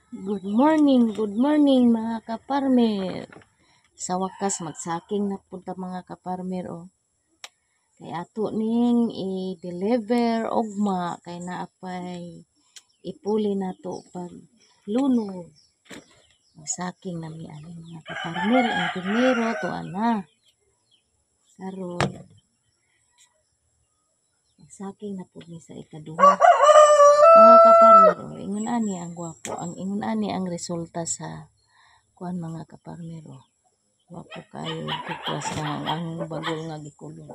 Good morning, mga kaparmer. Sa wakas, magsaking na punta, mga kaparmer, oh. Kay ato ning i-deliver ugma kay naapay ipuli nato pag lunod. Magsaking na mi ani, mga kaparmer. Ang primero to ana. Karon magsaking na pud mi sa ikaduha. Mga kaparmer, oh, ingon ani ang gwapo. Ang ingon ani ang resulta sa kuan, mga kaparmer, oh. Gwapo kayo tuklas na ang bagol nga gikulong.